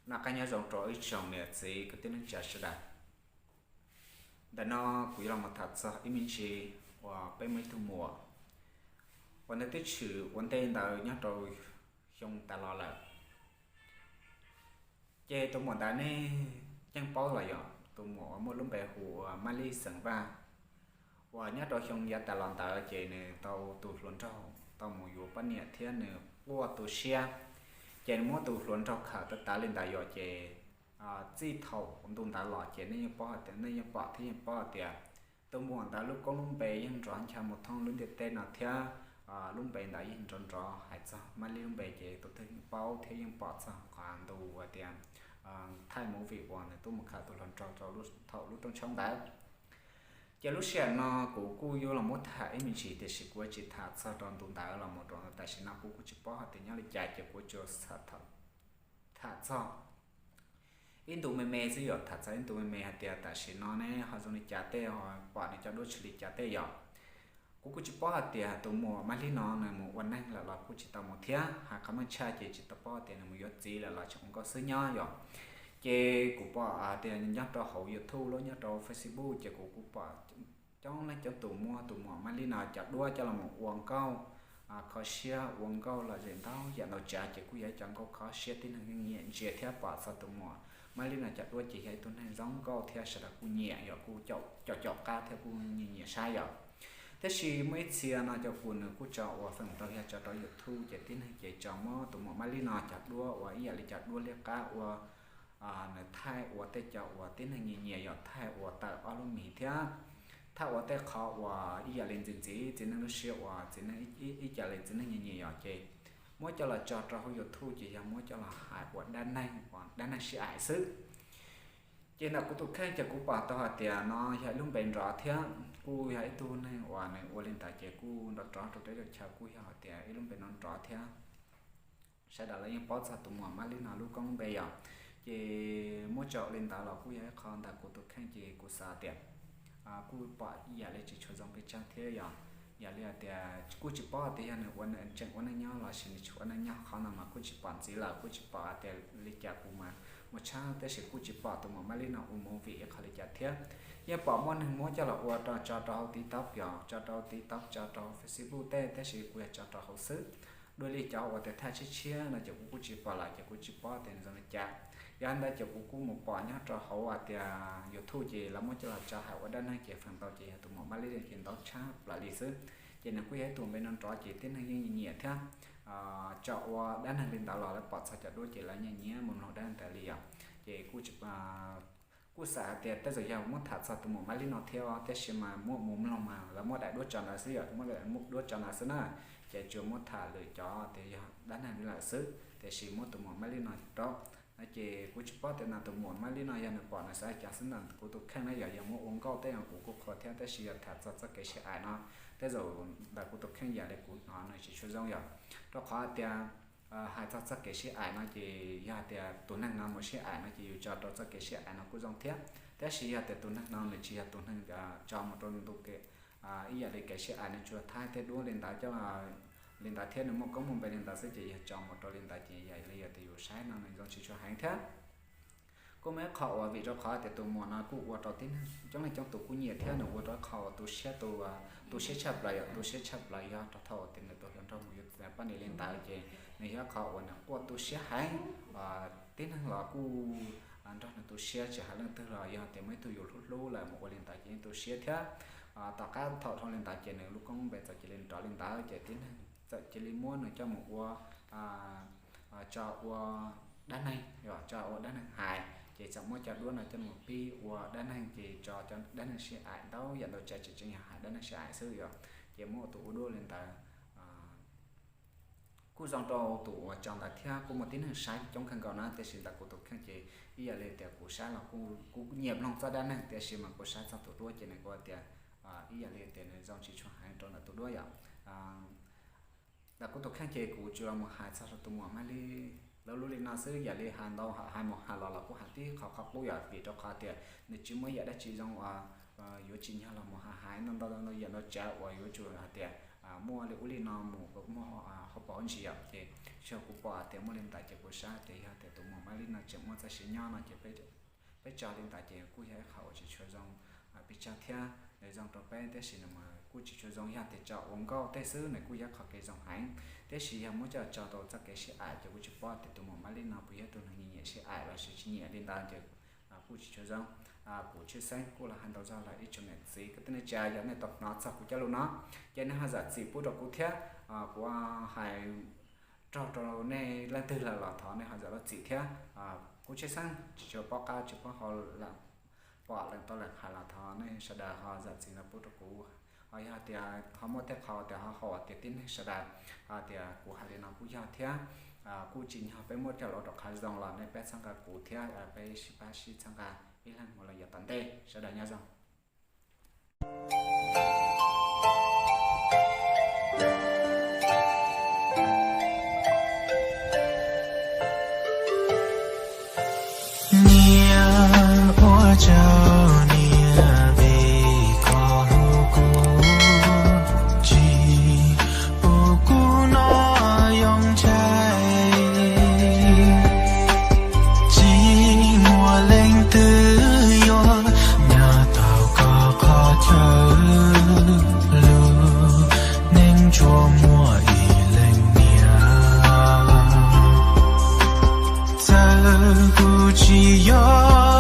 Noj qab nyob zoo rau ib tsoom niam txiv kwv tij neej tsa sawv daws. Ntawm no kuv yuav los tham txog ib me ntsis uas peb muaj ib tug muam uas nws twb tshwm ua ntej ntawd nyob rau xyoo tas los lawm. Ces tus muam ntawd nej yeej paub los yog tus muam uas muaj lub npe hu ua Mab Lib xeem Vaj, uas nyob rau xyoo yav tas los ntawd ces nws tau tus hluas nraug tau mus yuav poj niam thiab nws quaj tu siab, ces nws muab tus hluas nraug khawm tag tas li ntawd yom. Ces txij thaum ntu ntawd los ces nej yeej paub hais tias, nej yeej pom thiab yeej paub hais tias tus muam ntawd lub koob lub npe yeej nrov ncha mus thoob lub ntiaj teb no thiab lub npe ntawd yeej nrov nrov hais txog Mab Lib lub npe ces tus twg yeej paub thiab yeej pom txog qhov ntu uas tias thaij movie uas nws tuaj mus khawm tus hluas nraug rau thaum lub rooj tshoob ntawd. Ces lub sij hawm no kuv kuj yuav los muab tham ib me ntsis tiam sis kuv tsis tham txog rau ntu ntawd los mus rau tam sim no kuv kuj tsis paub hais tias nyob li cas ces kuv tsuas tham txog ib ntu me me xwb yom, tham txog ib ntu me me hais tias tam sim no ne ho zoo li cas tej, ho pom nws cov duab tshwm li cas tej yom. Kuv kuj tsis paub hais tias tus muam Mab Lib no nws mus ua neeg lawm los kuj tsis tau mus thiab, hais qhov meej tshaj ces tsis tau paub tias nws mus yuav txiv lawm los tseem ua nkauj xwb nyob yom. Ces kuv pom hais tias nyob rau hauv YouTube los nyob rau Facebook ces kuv kuj pom coob leej coob tus muab tus muam Mab Lib no cov duab coj los mus ua nkauj kho siab, ua nkauj lom zem ntau yam ntau tsav ces kuj yog ib cov nkauj kho siab tib neeg yeej nyiam ntsia thiab pom txog tus muam Mab Lib no cov duab ces yog ib tug neeg zoo nkauj thiab sawv daws kuj nyiam yom, kuj caum caum qab thiab kuj nyiam nyiam saib yom. Tab sis muaj ib txhia no cov kuv nws kuj tso ua feem ntau yog tso rau YouTube ces tib neeg ces tso muab tus muam Mab Lib no cov duab ua ib yam li cov duab liab qab ua nws thaij ua tej cov uas tib neeg nyiam nyiam yom, thaij ua tawm ob lub mis thiab thaij ua tej qhov uas ib yam li ntxim ntxim txiv neej lub siab uas txiv neej ib yam li txiv neej nyiam nyiam yom, ces muab coj los tso rau hauv YouTube ces yog muab coj los hais ua dab neeg uas dab neeg sib aim xwb. Ces ntawm kuv tus kheej ces kuv pom tau hais tias no yog ib lub npe nrov thiab kuj yog ib tug neeg uas nws ua li ntawd ces kuj nrov rov rau teb rau chaw kuj yog hais tias ib lub npe no nrov thiab sawv daws los yeej paub txog tus muam Mab Lib no lub koob lub npe yom. Ces muab tso li ntawd los kuj yog ib qho ntawm kuv tus kheej ces kuv xav tias kuj pom ib yam li tsis tshua zoo pes tsawg thiab yom. Yam li hais tias kuj tsis paub hais tias yog nws ua tseem ua neej nyob los sis nws tsis ua neej nyob, qhov no mas kuj tsis pom ntxiv lawm, kuj tsis pom hais tias li cas kuv mas mus tshawb, tab sis kuj tsis pom tus muam Mab Lib no ua movie ib qho li cas thiab. Yeej pom muaj neeg muab coj los ua rau tso rau hauv TikTok yom, tso rau TikTok tso rau Facebook tej, tab sis kuv yog tso rau hauv xwb. Dua li cov uas tias thaij tshiab tshiab no ces kuv kuj tsis pom lawm ces kuv tsis paub tias nws zoo li cas. Yog li ntawd ces kuv kuj mus pom nyob rau hauv hais tias YouTube ces lawv muab coj los tso hais ua dab neeg ces feem ntau ces yog tus muam Mab Lib ces ntau tshaj plaws li xwb. Ces nws kuj yog ib tug npe nrov nrov ces tib neeg yeej nyiam thiab tso ua dab neeg li ntawd los lawv pom txog cov duab ces lawv nyiam nyiam mus mloog dab neeg ntawd li yom. Ces kuj xav hais tias tej zaum yog muab tham txog tus muam Mab Lib no thiab os, tab sis mas muab mus mloog mas lawv muab daim duab tso ntawd xwb yom, muab daim duab tso ntawd xwb na. Ces tsuas muab tham lwm cov tias yog dab neeg li lawm xwb, tiam sis muab tus muam Mab Lib no rau no ces kuv tsis paub tias ntawm tus muam Mab Lib no yog nws pom nws xav li cas xwb ntawm kuv tus kheej na yom. Yog muab ua nkauj tej no kuv kuj qhuas thiab, tab sis yog tham txog txoj kev sib aim no tej zaum ntawm kuv tus kheej yam li kuv hnov nws tsis tshua zoo yom. Rau qhov hais tias hais txog txoj kev sib aim no ces yog hais tias tus neeg no mus sib aim no ces yus tso rau txoj kev sib aim no kuj zoo thiab, tab sis yog tias tus neeg no nws tsis yog tus neeg tso mus rau ntu ib yam li kev sib aim, nws tsuas thaij tej duab li ntawd coj li ntawd thiab nws muaj koob muaj npe li ntawd xwb ces yog tso mus rau li ntawd ces yam li yog tias yus saib no nws zoo tsis tshua heev thiab. Kuj muaj ib qho uas vim rau qhov tias tus muam no kuj ua rau tib neeg coob leej coob tus kuj nyiam thiab nws ua rau ib qho uas tu siab, tu siab tshaj plaws yom, tu siab tshaj plaws yog rau thaum tias nws tus hluas nraug mus yuav poj niam li ntawd ces nws yog ib qho uas nws quaj tu siab heev. Tib neeg los kuj nrog nws tu siab, tsis hais leej twg los yog tias muaj ib tug yus hlub hlub lawm mus ua li ntawd ces yeej tu siab thiab. Tom qab thaum dhau li ntawd ces nws lub koob lub npe txawm cia li nrov li ntawd ces tib neeg txawm cia li muab nws coj mus ua tso ua dab neeg, tso ua dab neeg hais ces txawm muab cov duab no coj mus pib ua dab neeg ces tso cov dab neeg sib aim ntau yam ntau tsav, tseem tseem yog hais dab neeg sib aim xwb yom. Ces muab ua tus ua duab li ntawd kuj zoo rau tus uas tso ntawd thiab kuj muaj tib neeg saib coob kawg nkaus na, tiam sis ntawm kuv tus kheej ces ib yam li tias kuv saib los kuv nyiam mloog txoj dab neeg tiam sis mas kuv saib txog tus duab ces nws kuj tias ib yam li tias nws zoo tsis tshua heev rau ntawm tus duab yom. Ntawm kuv tus kheej ces kuv tsuas los mus hais txog rau tus muam Mab Lib lub lub li no xwb, yam li hais ntau hais mus hais los los kuj hais tib qho qhov qub yom, vim rau qhov tias nws tsis muaj yam dab tsi zoo uas yuav tsim nyog los mus hais hais ntau ntau yam ntau tsav uas yuav tsum hais tias muaj li ub li no mus, muaj hauv paus ntsis yom. Ces tsis yog kuv pom tias muaj li ntawd ces kuv saib tias yog tias tus muam Mab Lib no tseem muaj txoj sia nyob no ces peb tso li ntawd ces kuj yog ib qho uas tsis tshua zoo pes tsawg thiab. Nws zoo rau peb tab sis nws mas kuj tsis tshua zoo, yog tias tso ua nkauj tej xwb nws kuj yog qhov kev zoo heev. Tab sis yog muab coj tso rau txoj kev sib aim ces kuj tsis paub tias tus muam Mab Lib no puas yog tus neeg nyiam sib aim los sis tsis nyiam li ntawd ces kuj tsis tshua zoo. Kuv Tshwj Xeeb kuj los hais ntau zog lawm ib tsoom niam txiv kwv tij neej tsa, yog nej tau hnov txog kuv cov lus no ces nej ho zam txim pub rau kuv thiab. Kuv hais raug rau nej leej twg lawm los thov nej ho zam lub txim thiab. Kuv Tshwj Xeeb tsis tshua paub qab tsis paub hau, pom leej tau leej hais los thov nej sawv daws ho zam txim no pub rau kuv. Ho yog tias ho muaj tej qhov tias ho haum tias tib neeg sawv daws, ho tias kuv hais li no kuj yog thiab. Kuj tsim nyog peb muab coj los rau qhov zoo los nej peb txhawb nqa kuv thiab peb sib pab sib txhawb nqa ib leeg mus los yav tom ntej. Sawv daws nyob zoo. Niam ua tsaug niam vim koj hlub kuv, tsis pub kuv hnov yoo ntshaib. Tsis muaj leej twg yuav nyob tau koj qhov chaw, lub neej tsuas muaj ib leeg niam. Txawm kuv tsis yog